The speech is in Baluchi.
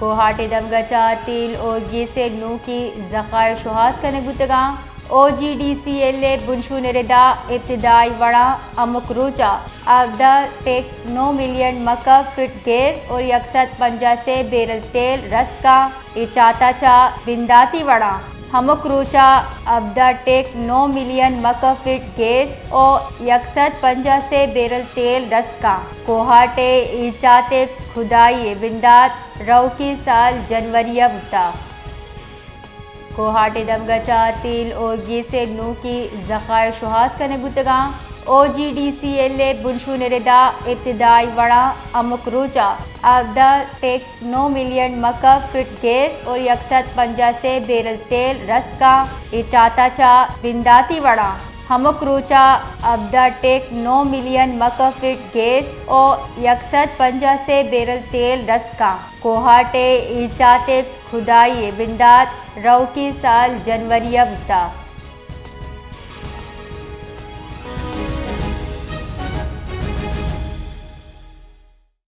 کوہاٹ ءِ دمگ ءَ چہ تیل ءُ گیس ءِ نوکیں ذخائر شوہاز کنگ بوتگ اَنت۔ او جی ڈی سی ایل ءِ بنشون ءِ ردا ابتدائی وڑاں ہمک روچ ءَ ہبدہ ٹک نو ملین مکف فٹ گیس ءُ یک سد پنجاہ سے بیرل تیل رست کنت۔ اے چات ءَ چہ بنداتی وڑاں ہمک روچ ءَ ہبدہ ٹک نو ملین مکف فٹ گیس ءُ یک سد پنجاہ سے بیرل تیل رست کنت۔ کوہاٹ ءِ اے چات ءِ کھدائی ءِ بندات روکیں سال جنوری ءَ بوتگ۔ کوہاٹ ءِ دمگ ءَ چہ تیل ءُ گیس ءِ نوکیں ذخائر شوہاز کنگ بوتگ اَنت۔ او جی ڈی سی ایل ءِ بنشون ءِ ردا ابتدائی وڑاں ہمک روچ ءَ ہبدہ ٹک نو ملین مکف فٹ گیس ءُ یک سد پنجاہ سے بیرل تیل رست کنت۔ اے چات ءَ چہ بنداتی وڑاں ہمک روچ ءَ ہبدہ ٹک نو ملین مکف فٹ گیس ءُ یک سد پنجاہ سے بیرل تیل رست کنت۔ کوہاٹ ءِ اے چات ءِ کھدائی ءِ بندات روکیں سال جنوری ءَ بوتگ۔